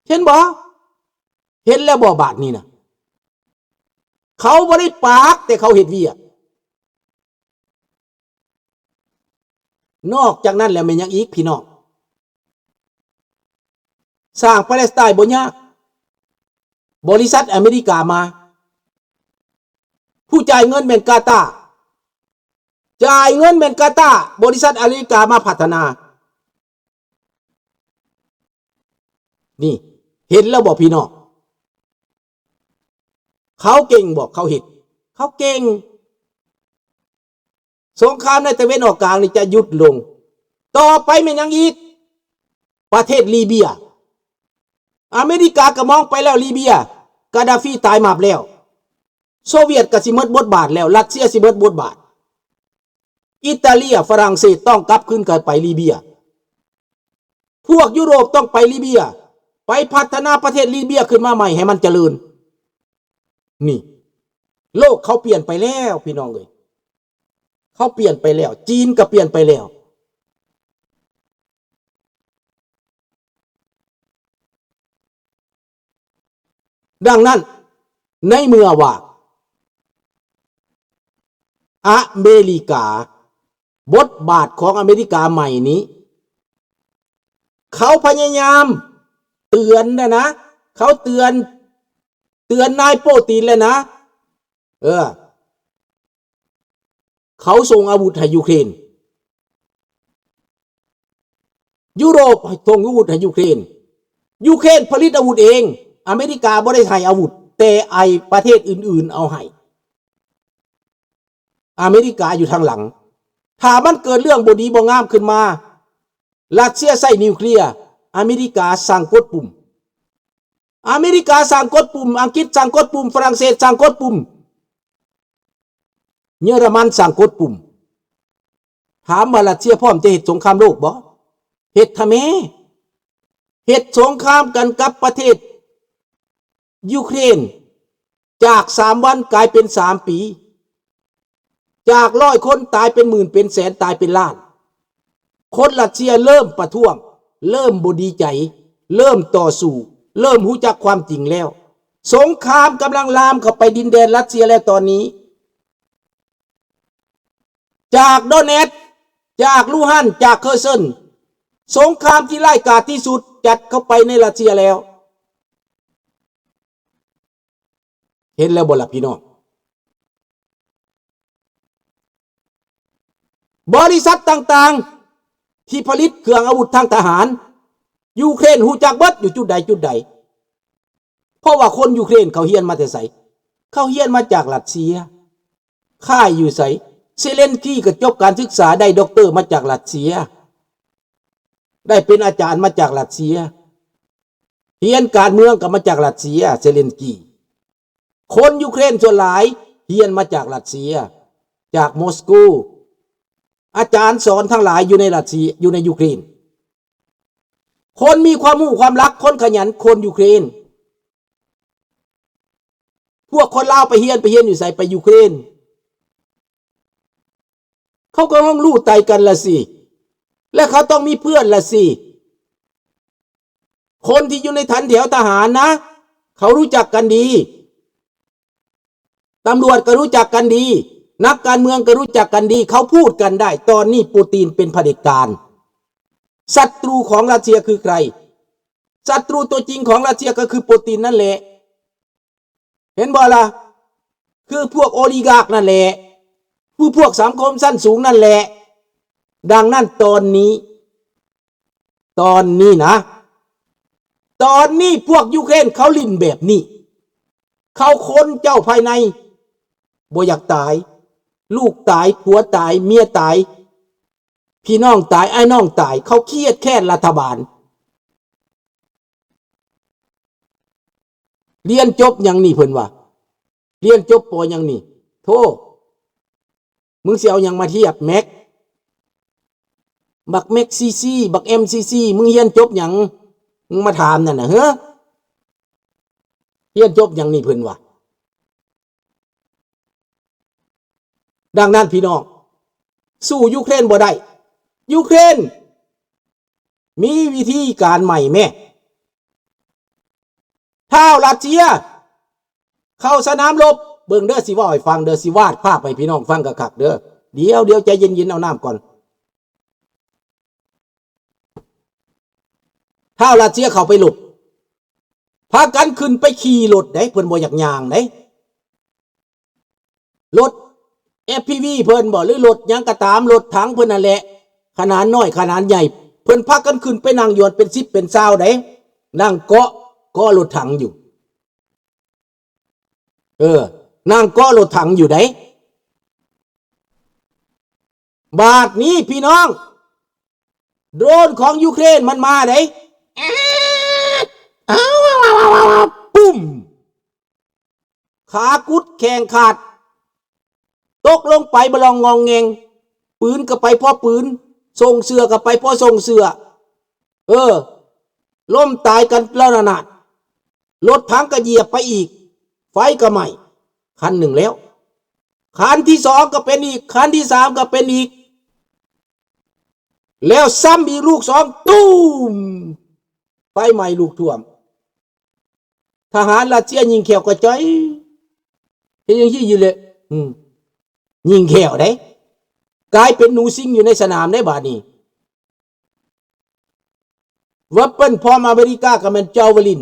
ເຫັນບໍ່? ເຫັນແລ້ວບໍ່ບາດນີ້ນະ? ເຂົາບໍ່ໄດ້ປາກ ແຕ່ເຂົາເຮັດວຽກ. ນອກຈາກນັ້ນແລ້ວແມ່ນຫຍັງອີກ ພີ່ນ້ອງ? ສ້າງປາເລສໄຕນ໌ບໍ່ຍາກ, ບໍລິສັດອາເມລິກາມາ. ຜູ້ຈ່າຍເງິນແມ່ນກາຕາ, ຈ່າຍເງິນແມ່ນກາຕາ, ບໍລິສັດອາເມລິກາມາພັດທະນາ. ນີ້ ເຫັນແລ້ວບໍ່ພີ່ນ້ອງ? ເຂົາເກັ່ງບໍ່? ເຂົາເຮັດ ເຂົາເກັ່ງ. ສົງຄາມໃນຕາເວັນອອກກາງນີ້ຈະຢຸດລົງ. ຕໍ່ໄປແມ່ນຫຍັງອີກ? ປະເທດລີເບຍ. ອາເມລິກາກະມອງໄປແລ້ວ ລີເບຍ, ກາດາຟີຕາຍໝາບແລ້ວ. ໂຊວຽດກໍຊິໝົດບົດບາດແລ້ວ, ຣັດເຊຍຊິໝົດບົດບາດ. ອີຕາເລຍ, ຝຣັ່ງເສດຕ້ອງກັບຄືນໄປລີເບຍ. ພວກຢູໂຣບຕ້ອງໄປລີເບຍ, ໄປພັດທະນາປະເທດລີເບຍຂຶ້ນມາໃໝ່ໃຫ້ມັນຈະເລີນ. ນີ້ ໂລກເຂົາປ່ຽນໄປແລ້ວ ພີ່ນ້ອງເອີຍ, ເຂົາປ່ຽນໄປແລ້ວ, ຈີນກໍປ່ຽນໄປແລ້ວ. ດັ່ງນັ້ນ ໃນເມື່ອວ່າອາເມລິກາ, ບົດບາດຂອງອາເມລິກາໃໝ່ນີ້ ເຂົາພະຍາຍາມເຕືອນແລ້ວນະ, ເຂົາເຕືອນ, ເຕືອນນາຍໂປຕິນແລ້ວນະ. ເອີ ເຂົາສົ່ງອາວຸດໃຫ້ຢູເຄຣນ. ຢູໂຣບສົ່ງອາວຸດໃຫ້ຢູເຄຣນ. ຢູເຄຣນຜະລິດອາວຸດເອງ. ອາເມລິກາບໍ່ໄດ້ໃຫ້ອາວຸດ, ແຕ່ໄອ້ປະເທດອື່ນໆເອົາໃຫ້. ອາເມລິກາຢູ່ທາງຫຼັງ. ຖ້າມັນເກີດເລື່ອງບໍ່ດີບໍ່ງາມຂຶ້ນມາ, ຣັດເຊຍໃຊ້ນິວເຄລຍ, ອາເມລິກາສັ່ງກົດປຸ່ມ. ອາເມລິກາສັ່ງກົດປຸ່ມ, ອັງກິດສັ່ງກົດປຸ່ມ, ຝຣັ່ງເສດສັ່ງກົດປຸ່ມ, ເຢຍລະມັນສັ່ງກົດປຸ່ມ. ຖາມວ່າຣັດເຊຍພ້ອມຈະເຮັດສົງຄາມໂລກບໍ່? ເຮັດທະແມ. ເຮັດສົງຄາມກັນກັບປະເທດຢູເຄຣນ, ຈາກສາມວັນກາຍເປັນສາມປີ. ຈາກຮ້ອຍຄົນຕາຍເປັນໝື່ນເປັນແສນ, ຕາຍເປັນລ້ານ. ຄົນຣັດເຊຍເລີ່ມປະທ້ວງ, ເລີ່ມບໍ່ດີໃຈ, ເລີ່ມຕໍ່ສູ້, ເລີ່ມຮູ້ຈັກຄວາມຈິງແລ້ວ. ສົງຄາມກຳລັງລາມເຂົ້າໄປດິນແດນຣັດເຊຍແລ້ວຕອນນີ້. ຈາກໂດແນດ, ຈາກລູຮານ, ຈາກເຄີເຊິນ, ສົງຄາມທີ່ຮ້າຍກາດທີ່ສຸດຈັດເຂົ້າໄປໃນຣັດເຊຍແລ້ວ. ເຫັນແລ້ວບໍ່ລະພີ່ນ້ອງ? ບໍລິສັດຕ່າງໆທີ່ຜະລິດເຄື່ອງອາວຸດທາງທະຫານ, ຢູເຄຣນຮູ້ຈັກເບິດຢູ່ຈຸດໃດຈຸດໃດ. ເພາະວ່າຄົນຢູເຄຣນເຂົາຮຽນມາແຕ່ໃສ? ເຂົາຮຽນມາຈາກຣັດເຊຍ. ຄ້າຍຢູ່ໃສ? ເຊເລັນສກີກໍຈົບການສຶກສາໄດ້ດັອກເຕີມາຈາກຣັດເຊຍ, ໄດ້ເປັນອາຈານມາຈາກຣັດເຊຍ, ຮຽນການເມືອງກໍມາຈາກຣັດເຊຍ, ເຊເລັນສກີ. ຄົນຢູເຄຣນສ່ວນຫຼາຍຮຽນມາຈາກຣັດເຊຍ, ຈາກມົສໂກ. ອາຈານສອນທັງຫຼາຍຢູ່ໃນຣັດເຊຍ, ຢູ່ໃນຢູເຄຣນ. ຄົນມີຄວາມຮູ້ຄວາມລັກ, ຄົນຂະຫຍັນ, ຄົນຢູເຄຣນ. ພວກຄົນລາວໄປຮຽນ, ໄປຮຽນຢູ່ໃສ? ໄປຢູເຄຣນ. ເຂົາກໍຕ້ອງຮູ້ໃຈກັນລະຊິ, ແລະ ເຂົາຕ້ອງມີເພື່ອນລະຊິ. ຄົນທີ່ຢູ່ໃນຖັນແຖວທະຫານນະ, ເຂົາຮູ້ຈັກກັນດີ. ຕຳຫຼວດກໍຮູ້ຈັກກັນດີ, ນັກການເມືອງກໍຮູ້ຈັກກັນດີ, ເຂົາພູດກັນໄດ້. ຕອນນີ້ປູຕິນເປັນຜະເດັດການ. ສັດຕູຂອງຣັດເຊຍຄືໃຄ? ສັດຕູຕົວຈິງຂອງຣັດເຊຍກໍຄືປູຕິນນັ້ນແຫຼະ. ເຫັນບໍ່ລະ? ຄືພວກໂອລິກາກນັ້ນແຫຼະ, ຄືພວກສັງຄົມຊັ້ນສູງນັ້ນແຫຼະ. ດັ່ງນັ້ນຕອນນີ້, ຕອນນີ້ນະ, ຕອນນີ້ພວກຢູເຄຣນເຂົາຫຼິ້ນແບບນີ້. ເຂົາຄົນເຈົ້າພາຍໃນບໍ່ຢາກຕາຍ, ລູກຕາຍ, ຜົວຕາຍ, ເມຍຕາຍ, ພີ່ນ້ອງຕາຍ, ອ້າຍນ້ອງຕາຍ, ເຂົາຄຽດແຄ້ນລັດຖະບານ. ຮຽນຈົບຫຍັງນີ້ ເພິ່ນວ່າ, ຮຽນຈົບ ປໍ ຫຍັງນີ້? ໂທ້ ມຶງຊິເອົາຫຍັງມາທຽບ? ແມັກ, ບັກແມັກຊີຊີ, ບັກເອັມຊີຊີ, ມຶງຮຽນຈົບຫຍັງ? ມຶງມາຖາມນັ້ນນະ ເຮີ? ຮຽນຈົບຫຍັງນີ້ ເພິ່ນວ່າ. ດັ່ງນັ້ນ ພີ່ນ້ອງ, ສູ້ຢູເຄຣນບໍ່ໄດ້. ຢູເຄຣນມີວິທີການໃໝ່ແມ້. ທ້າວຣັດເຊຍເຂົ້າສະໜາມລົບ. ເບິ່ງເດີ ຊິເວົ້າໃຫ້ຟັງເດີ ຊິວາດພາບໃຫ້ພີ່ນ້ອງຟັງຄັກໆເດີ. ດຽວ ດຽວໃຈເຢັນໆ ເອົານ້ຳກ່ອນ. ທ້າວຣັດເຊຍເຂົ້າໄປລົບ ພາກັນຂຶ້ນໄປຂີ່ລົດເດ້ ເພິ່ນບໍ່ຢາກຍ່າງເດ້. ລົດ ເອັຟພີວີ ເພິ່ນບໍ ຫຼືລົດຫຍັງກໍຕາມ ລົດຖັງເພິ່ນນັ້ນແຫຼະ ຂະໜາດນ້ອຍຂະໜາດໃຫຍ່ ເພິ່ນພາກັນຂຶ້ນໄປນັ່ງຢູ່ຫັ້ນເປັນສິບເປັນຊາວເດ້ ນັ່ງເກາະ ເກາະລົດຖັງຢູ່ ເອີ ນັ່ງເກາະລົດຖັງຢູ່ເດ້. ບາດນີ້ພີ່ນ້ອງ ໂດຣນຂອງຢູເຄຣນມັນມາເດ້ ແອດ ອ້າວ ປຸ້ມ ຂາກຸດແຂ້ງຂາດ ຕົກລົງໄປບະລອງງອງແງງ ປືນກໍໄປພໍປືນ ຊົງເສື້ອກໍໄປພໍຊົງເສື້ອ ເອີ ລົ້ມຕາຍກັນລະນະນາດ ລົດຖັງກໍຢຽບໄປອີກ ໄຟກໍໄໝ້ ຄັນໜຶ່ງແລ້ວ ຄັນທີສອງກໍເປັນອີກ ຄັນທີສາມກໍເປັນອີກ ແລ້ວຊ້ຳອີກລູກສອງ ຕູມ ໄຟໄໝ້ລຸກຖ້ວມ. ທະຫານຣັດເຊຍຍິງແຂ້ວກະຈ່ອຍ ເຮັດຈັ່ງຊີ້ຢູ່ເລີຍ ອືມ ຍິງແຂ້ວເດ້ ກາຍເປັນໜູຊິງຢູ່ໃນສະໜາມເດ້ບາດນີ້. ເວັບເປິນພອມອາເມລິກາກໍແມ່ນຈາວເວລິນ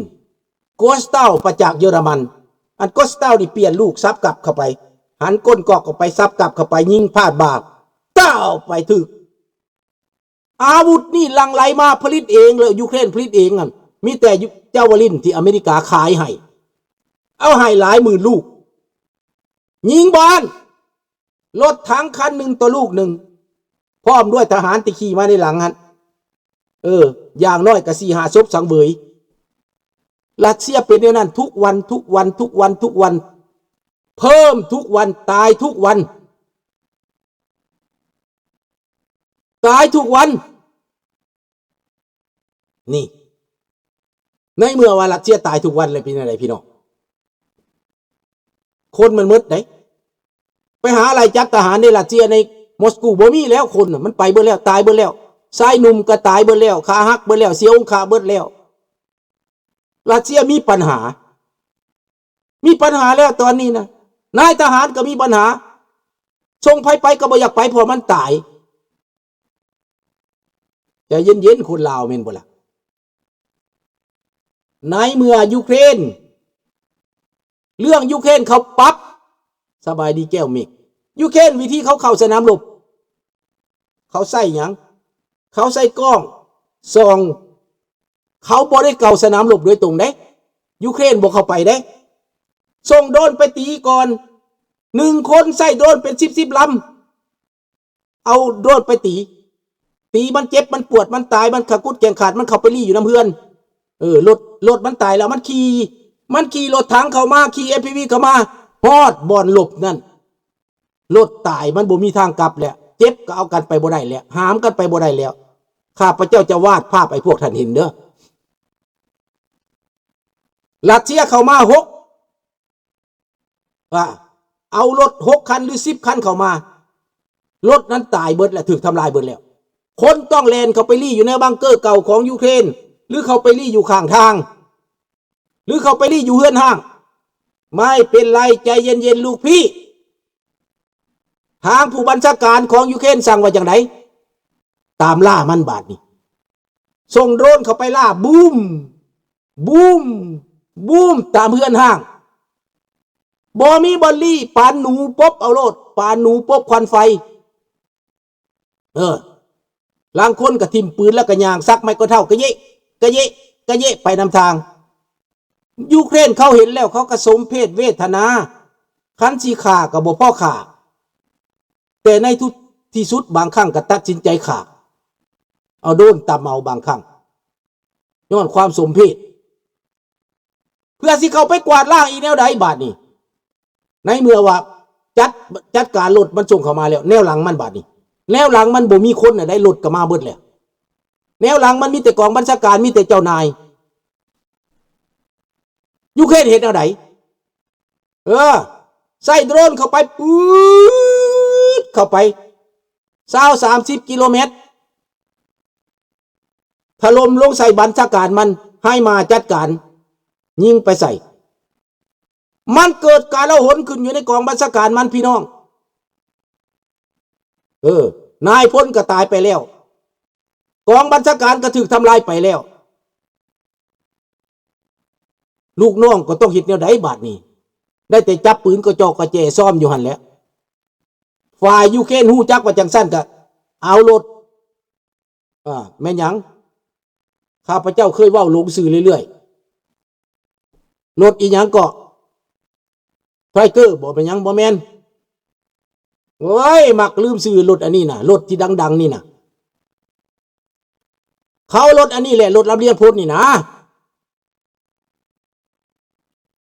ໂກສຕາວມາຈາກເຢຍລະມັນ ອັນໂກສຕາວນີ້ປ່ຽນລູກສັບກັບເຂົ້າໄປ ຫັນກົ້ນກອກເຂົ້າໄປ ສັບກັບເຂົ້າໄປ ຍິງພາດບ່າ ຕ້າວ ໄປຖືກ ອາວຸດນີ້ຫຼັ່ງໄຫຼມາຜະລິດເອງ ແລ້ວຢູເຄຣນຜະລິດເອງຫັ້ນ ມີແຕ່ຈາວເວລິນທີ່ອາເມລິກາຂາຍໃຫ້ ເອົາໃຫ້ຫຼາຍໝື່ນລູກ ຍິງບ້ານ ລົດຖັງຄັນໜຶ່ງຕໍ່ລູກໜຶ່ງ ພ້ອມດ້ວຍທະຫານທີ່ຂີ່ມາໃນຫຼັງຫັ້ນ ເອີ ຢ່າງໜ້ອຍກໍສີ່ຫ້າສົບສັງເຫວີຍ. ຣັດເຊຍເປັນແນວນັ້ນທຸກວັນ ທຸກວັນ ທຸກວັນ ທຸກວັນ ເພີ່ມທຸກວັນ ຕາຍທຸກວັນ ຕາຍທຸກວັນ ນີ້ ໃນເມື່ອວ່າຣັດເຊຍຕາຍທຸກວັນແລ້ວເປັນຈັ່ງໃດພີ່ນ້ອງ? ຄົນມັນໝົດເດ້ ໄປຫາໄລ່ຈັບທະຫານໃນຣັດເຊຍ ໃນມົສກູ ບໍ່ມີແລ້ວ ຄົນນະ ມັນໄປເບິດແລ້ວ ຕາຍເບິດແລ້ວ ຊາຍໜຸ່ມກໍຕາຍເບິດແລ້ວ ຂາຫັກເບິດແລ້ວ ເສຍອົງຂາເບິດແລ້ວ. ຣັດເຊຍມີບັນຫາ ມີບັນຫາແລ້ວຕອນນີ້ນະ ນາຍທະຫານກໍມີບັນຫາ ສົ່ງໃຜໄປກໍບໍ່ຢາກໄປ ເພາະມັນຕາຍ. ໃຈເຢັນໆ ຄົນລາວແມ່ນບໍ່ລະ? ໃນເມື່ອຢູເຄຣນ ເລື່ອງຢູເຄຣນເຂົາປັບ ສະບາຍດີແກ້ວເມກ ຢູເຄຣນວິທີເຂົາເຂົ້າສະໜາມລົບ ເຂົາໃຊ້ຫຍັງ? ເຂົາໃຊ້ກ້ອງສ່ອງ ເຂົາບໍ່ໄດ້ເຂົ້າສະໜາມລົບໂດຍຕົງເດ້ ຢູເຄຣນບໍ່ເຂົ້າໄປເດ້ ສົ່ງໂດຣນໄປຕີກ່ອນ ໜຶ່ງຄົນໃຊ້ໂດຣນເປັນສິບສິບລຳ ເອົາໂດຣນໄປຕີ ຕີມັນເຈັບ ມັນປວດ ມັນຕາຍ ມັນຂາກຸດແຂ້ງຂາດ ມັນເຂົ້າໄປລີ້ຢູ່ນຳເຮືອນ ເອີ ລົດ ລົດມັນຕາຍແລ້ວ ມັນຂີ່ ມັນຂີ່ລົດຖັງເຂົ້າມາ ຂີ່ເອັຟພີວີເຂົ້າມາ ຮອດບ່ອນລົບນັ້ນ ລົດຕາຍ ມັນບໍ່ມີທາງກັບແລ້ວ ເຈັບກໍເອົາກັນໄປບໍ່ໄດ້ແລ້ວ ຫາມກັນໄປບໍ່ໄດ້ແລ້ວ. ຂ້າພະເຈົ້າຈະວາດພາບໃຫ້ພວກທ່ານເຫັນເດີ ຣັດເຊຍເຂົ້າມາຫົກ ວ່າເອົາລົດຫົກຄັນ ຫຼື ສິບຄັນເຂົ້າມາ ລົດນັ້ນຕາຍເບິດແລ້ວ ຖືກທຳລາຍເບິດແລ້ວ ຄົນຕ້ອງແລ່ນເຂົ້າໄປລີ້ຢູ່ໃນບັງເກີເກົ່າຂອງຢູເຄຣນ ຫຼື ເຂົ້າໄປລີ້ຢູ່ຂ້າງທາງ ຫຼື ເຂົ້າໄປລີ້ຢູ່ເຮືອນຮ້າງ. ໄມ່ເປັນໄລ ໃຈເຢັນໆ ລູກພີ່. ທາງຜູ້ບັນຊາການຂອງຢູເຄຣນສັ່ງວ່າຈັ່ງໃດ? ຕາມລ່າມັນບາດນີ້ ສົ່ງໂດຣນເຂົ້າໄປລ່າ ບູມ ບູມ ບູມ ຕາມເຮືອນຮ້າງ ບໍ່ມີບ່ອນລີ້ ປານໜູປົບເອົາໂລດ ປານໜູປົບຄວັນໄຟ. ເອີ ລາງຄົນກໍຖິ້ມປືນ ແລ້ວກໍຍ່າງຊັກໄມ້ກົດເທົ້າ ກະເຢະ ກະເຢະ ກະເຢະ ໄປນຳທາງ. ຢູເຄຣນເຂົາເຫັນແລ້ວ ເຂົາກໍສົມເພດເວທະນາ ຄັນຊິຂ້າກໍບໍ່ພໍຂ້າ ແຕ່ໃນທີ່ສຸດບາງຄັ້ງກໍຕັດສິນໃຈຂ້າ ເອົາໂດຣນຕຳເອົາບາງຄັ້ງ ຍ້ອນຄວາມສົມເພດ ເພື່ອຊິເຂົ້າໄປກວາດລ້າງອີກແນວໃດບາດນີ້? ໃນເມື່ອວ່າຈັດ ຈັດການລົດມັນສົ່ງເຂົ້າມາແລ້ວ ແນວຫຼັງມັນບາດນີ້ ແນວຫຼັງມັນບໍ່ມີຄົນນະໄດ໋ ລົດກໍມາເບິດແລ້ວ ແນວຫຼັງມັນມີແຕ່ກອງບັນຊາການ ມີແຕ່ເຈົ້ານາຍ. ຢູເຄຣນເຮັດແນວໃດ? ເອີ ໃສ່ໂດຣນເຂົ້າໄປ ປືດເຂົ້າໄປ ຊາວ ສາມສິບກິໂລແມັດ ຖະຫຼົ່ມລົງໃສ່ບັນຊາການມັນ ໃຫ້ມາຈັດການ. ຍິງໄປໃສ່? ມັນເກີດກາລະຫົນຂຶ້ນຢູ່ໃນກອງບັນຊາການມັນ ພີ່ນ້ອງ. ເອີ ນາຍພົນກໍຕາຍໄປແລ້ວ, ກອງບັນຊາການກໍຖືກທຳລາຍໄປແລ້ວ. ລູກນ້ອງກໍຕ້ອງເຮັດແນວໃດບາດນີ້? ໄດ້ແຕ່ຈັບປືນກະຈອກກະແຈຊ້ອມຢູ່ຫັ້ນແຫຼະ. ຝ່າຍຢູເຄຣນຮູ້ຈັກວ່າຈັ່ງຊັ້ນກໍເອົາລົດ ອາ ແມ່ນຫຍັງ? ຂ້າພະເຈົ້າເຄີຍເວົ້າລົງຊື່ເລື້ອຍໆ. ລົດອີ່ຫຍັງເກາະ? ໄທເກີ ບໍ່ ແມ່ນຫຍັງ? ບໍ່ແມ່ນ. ໂອ້ຍ ມັກລືມຊື່ລົດອັນນີ້ນະ, ລົດທີ່ດັງໆນີ້ນະ. ເຂົາລົດອັນນີ້ແຫຼະ, ລົດລຳລຽງພົນນີ້ນະ.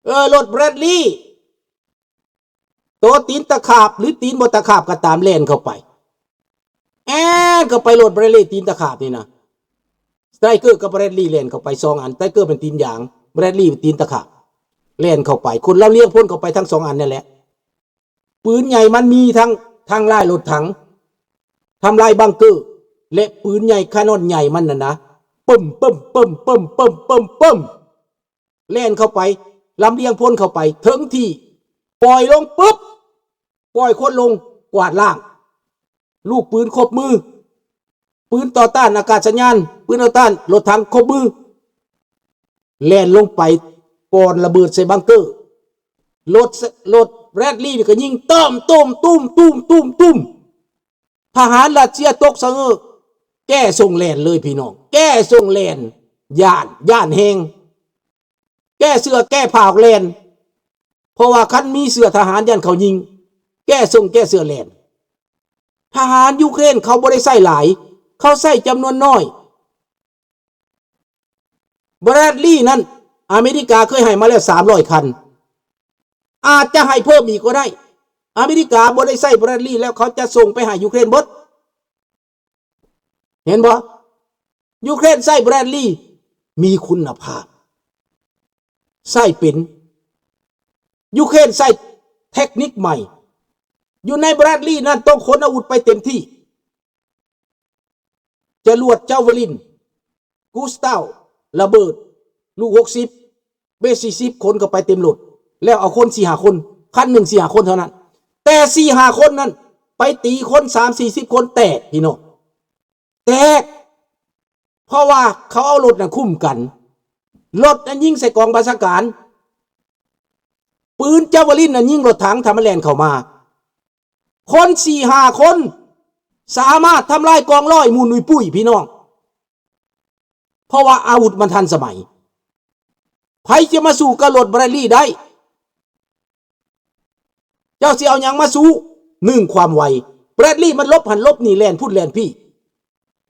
ເອີ ລົດແບຣດລີ ໂຕຕີນຕະຂາບ ຫຼື ຕີນບໍ່ຕະຂາບກໍຕາມ ແລ່ນເຂົ້າໄປ ແອນເຂົ້າໄປ ລົດແບຣດລີຕີນຕະຂາບນີ້ນະ. ສະໄຕຣເກີກັບແບຣດລີແລ່ນເຂົ້າໄປສອງອັນ, ສະໄຕຣເກີເປັນຕີນຢາງ, ແບຣດລີເປັນຕີນຕະຂາບ ແລ່ນເຂົ້າໄປ. ຄົນລຳລຽງພົນເຂົ້າໄປທັງສອງອັນນັ້ນແຫຼະ. ປືນໃຫຍ່ມັນມີທັງ ທັງລາຍລົດຖັງ, ທຳລາຍບັງເກີ ແລະ ປືນໃຫຍ່ ຄານອນໃຫຍ່ມັນນັ້ນນະ ປຶ້ມ ປຶ້ມ ປຶ້ມ ປຶ້ມ ປຶ້ມ ປຶ້ມ ປຶ້ມ ແລ່ນເຂົ້າໄປ ລຳລຽງພົນເຂົ້າໄປເຖິງທີ່ ປ່ອຍລົງປຶບ ປ່ອຍຄົນລົງ ກວາດລ້າງ ລູກປືນຄົບມື ປືນຕໍ່ຕ້ານອາກາດສະຍານ ປືນຕໍ່ຕ້ານລົດຖັງຄົບມື ແລ່ນລົງໄປ ປ່ອນລະເບີດໃສ່ບັງເກີ ລົດ ລົດແບຣດລີນີ້ກໍຍິງ ຕ້ອມ ຕຸ້ມ ຕຸ້ມ ຕຸ້ມ ຕຸ້ມ ຕຸ້ມ ທະຫານຣັດເຊຍຕົກສະເຫງີ ແກ້ຊົງແລ່ນເລີຍພີ່ນ້ອງ ແກ້ຊົງແລ່ນ ຢ້ານ ຢ້ານແຮງ ແກ້ເສື້ອແກ້ຜ້າອອກແລ່ນ ເພາະວ່າຄັນມີເສື້ອທະຫານຢ້ານເຂົາຍິງ ແກ້ຊົງແກ້ເສື້ອແລ່ນ. ທະຫານຢູເຄຣນເຂົາບໍ່ໄດ້ໃຊ້ຫຼາຍ ເຂົາໃຊ້ຈຳນວນນ້ອຍ. ແບຣດລີນັ້ນ ອາເມລິກາເຄີຍໃຫ້ມາແລ້ວສາມຮ້ອຍຄັນ ອາດຈະໃຫ້ເພີ່ມອີກກໍໄດ້. ອາເມລິກາບໍ່ໄດ້ໃຊ້ແບຣດລີແລ້ວ ເຂົາຈະສົ່ງໄປໃຫ້ຢູເຄຣນເບິດ. ເຫັນບໍ່? ຢູເຄຣນໃຊ້ແບຣດລີມີຄຸນນະພາບ ໃຊ້ເປັນ. ຢູເຄຣນໃຊ້ເທັກນິກໃໝ່. ຢູ່ໃນແບຣດລີນັ້ນຕ້ອງຂົນອາວຸດໄປເຕັມທີ່. ຈະລວດ ຈາວເວລິນ ກູສຕາວ ລະເບີດ ລູກຫົກສິບ ເບສສີ່ສິບ ຂົນເຂົ້າໄປເຕັມລົດ ແລ້ວເອົາຄົນສີ່ຫ້າຄົນ ຄັນໜຶ່ງສີ່ຫ້າຄົນເທົ່ານັ້ນ. ແຕ່ສີ່ຫ້າຄົນນັ້ນໄປຕີຄົນສາມສີ່ສິບຄົນແຕກ ພີ່ນ້ອງ ແຕກ ເພາະວ່າເຂົາເອົາລົດນັ້ນຄຸ້ມກັນ. ລົດນັ້ນຍິງໃສ່ກອງບັນຊາການ ປືນຈາວເວລິນນັ້ນຍິງລົດຖັງ ຖ້າມັນແລ່ນເຂົ້າມາ ຄົນສີ່ຫ້າຄົນ ສາມາດທຳລາຍກອງຮ້ອຍໝູ່ໜຸ່ຍປຸ້ຍ ພີ່ນ້ອງ ເພາະວ່າອາວຸດມັນທັນສະໄໝ. ໃຜຈະມາສູ້ກັບລົດແບຣດລີໄດ້? ເຈົ້າຊິເອົາຫຍັງມາສູ້? ໜຶ່ງ ຄວາມໄວ. ແບຣດລີມັນຫຼົບຫັ້ນຫຼົບນີ້ ແລ່ນພຸ້ນແລ່ນພີ້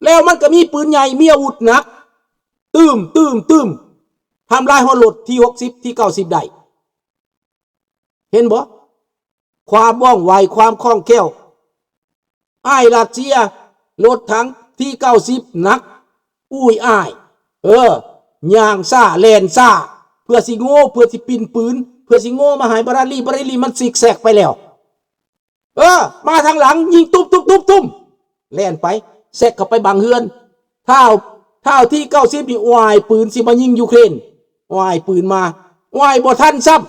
ແລ້ວມັນກໍມີປືນໃຫຍ່ ມີອາວຸດໜັກ ຕື້ມ ຕື້ມ ຕື້ມ ທຳລາຍຮອດລົດທີຫົກສິບ ທີເກົ້າສິບໄດ້. ເຫັນບໍ່? ຄວາມວ່ອງໄວ ຄວາມຄ່ອງແຄ້ວ. ອ້າຍຣັດເຊຍ ລົດຖັງທີເກົ້າສິບໜັກ ອຸ້ຍອ້າຍ ເອີ ຍ່າງຊ້າ ແລ່ນຊ້າ ເພື່ອຊິໂງ່ ເພື່ອຊິປິ່ນປືນ ເພື່ອຊິໂງ່ມາໃຫ້ບາຣາລີ. ບາຣາລີມັນຊິກແຊກໄປແລ້ວ ເອີ ມາທາງຫຼັງ ຍິງຕຸບໆໆໆ ແລ່ນໄປ ແຊກເຂົ້າໄປບັງເຮືອນ. ທ້າວ ທ້າວທີເກົ້າສິບນີ້ ໂອ້ຍ ປືນຊິມາຍິງຢູເຄຣນ ໂອ້ຍ ປືນມາ ໂອ້ຍ ບໍ່ທັນຊ້ຳ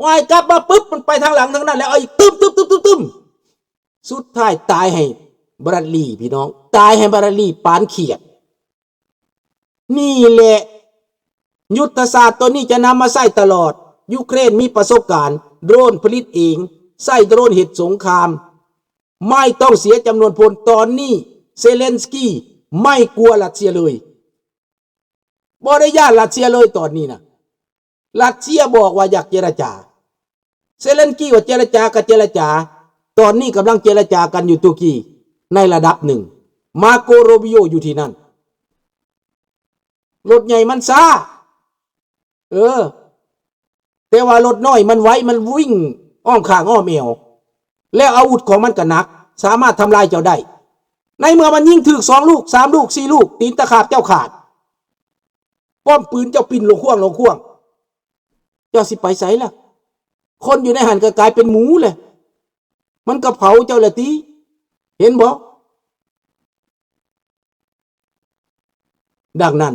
ວາຍກັບມາປຶບ ມັນໄປທາງຫຼັງທາງນັ້ນແລ້ວ ເອົາອີກ ຕຶ້ມໆໆໆ ສຸດທ້າຍຕາຍໃຫ້ບຣາດລີ ພີ່ນ້ອງ ຕາຍໃຫ້ບຣາດລີປານຂຽດ. ນີ້ແຫຼະ ຍຸດທະສາດຕົວນີ້ຈະນຳມາໃຊ້ຕະຫຼອດ. ຢູເຄຣນມີປະສົບການ ໂດຣນຜະລິດເອງ ໃຊ້ໂດຣນເຮັດສົງຄາມ ໄມ່ຕ້ອງເສຍຈຳນວນພົນ. ຕອນນີ້ເຊເລັນສກີໄມ່ກົວຣັດເຊຍເລີຍ ບໍ່ໄດ້ຢ້ານຣັດເຊຍເລີຍຕອນນີ້ນະ. ຣັດເຊຍບອກວ່າຢາກເຈລະຈາ ເຊເລັນສກີວ່າເຈລະຈາກໍເຈລະຈາ. ຕອນນີ້ກຳລັງເຈລະຈາກັນຢູ່ຕຸລະກີໃນລະດັບໜຶ່ງ ມາໂກໂຣບິໂອຢູ່ທີ່ນັ້ນ. ລົດໃຫຍ່ມັນຊ້າ ເອີ ແຕ່ວ່າລົດນ້ອຍມັນໄວ ມັນວິ່ງອ້ອມຂ້າງອ້ອມແອວ ແລ້ວອາວຸດຂອງມັນກໍໜັກ ສາມາດທຳລາຍເຈົ້າໄດ້. ໃນເມື່ອມັນຍິງຖືກສອງລູກ ສາມລູກ ສີ່ລູກ ຕີນຕະຂາບເຈົ້າຂາດ ປ້ອມປືນເຈົ້າປິ່ນໂລງຂວ້າງໂລງຂວ້າງ ເຈົ້າຊິໄປໃສລະ? ຄົນຢູ່ໃນຫັ້ນກໍກາຍເປັນໝູແຫຼະ ມັນກໍເຜົາເຈົ້າລະຕິ ເຫັນບໍ່? ດັ່ງນັ້ນ